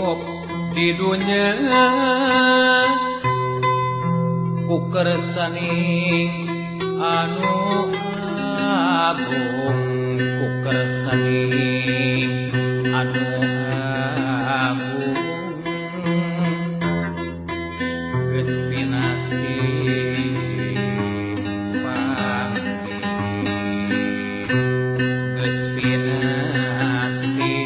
Hirup di dunya ku kersaning anu agung, ku kersaning anu agung. Geus pinasti panggih, geus pinasti,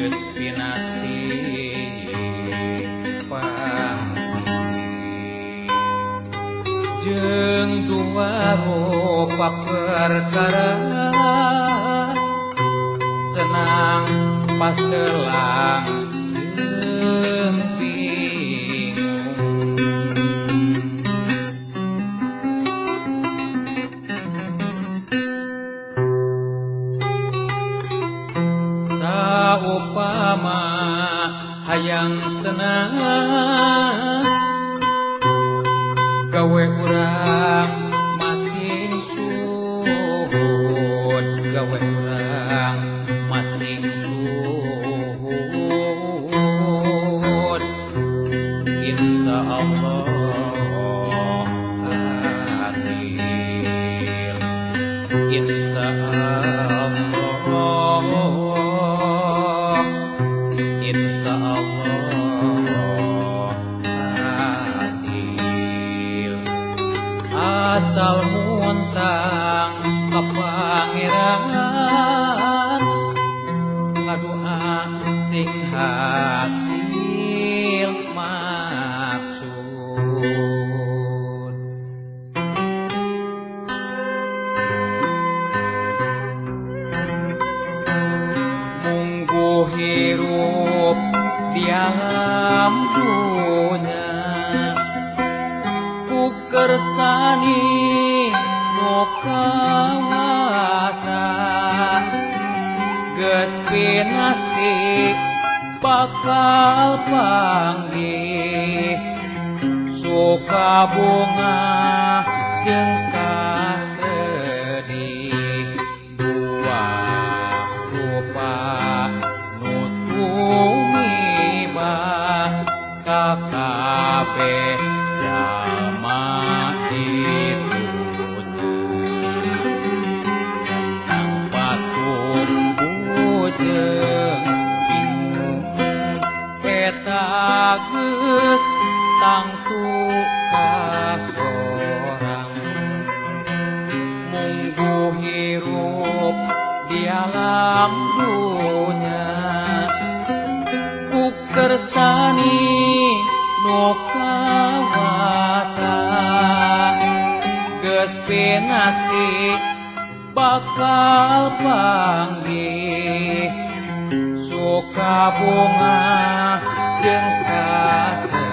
geus pinasti panggih. Jeung dua rupa perkara, senang paselang jeung bingung. Saupama hayang senang, gawe urang masing suhud, gawe urang masing suhud. Insya Allah hasil, insya Allah, insya Allah hasil. Asal muntang ka Pangeran, ngadua sing hasil maksud. Munggu hirup di alam dunya ku kersani nu kawasa, geus pinasti bakal panggih suka bunga jeung kasedih. Dua rupa nu tumiba ka kabeh jalma di dunya, senang patumbuh jeung bingung, eta geus tangtu kasorang. Munggu hirup di alam dunya ku kersani nu kawasa, geus pinasti bakal panggih suka bunga jeung kasedih.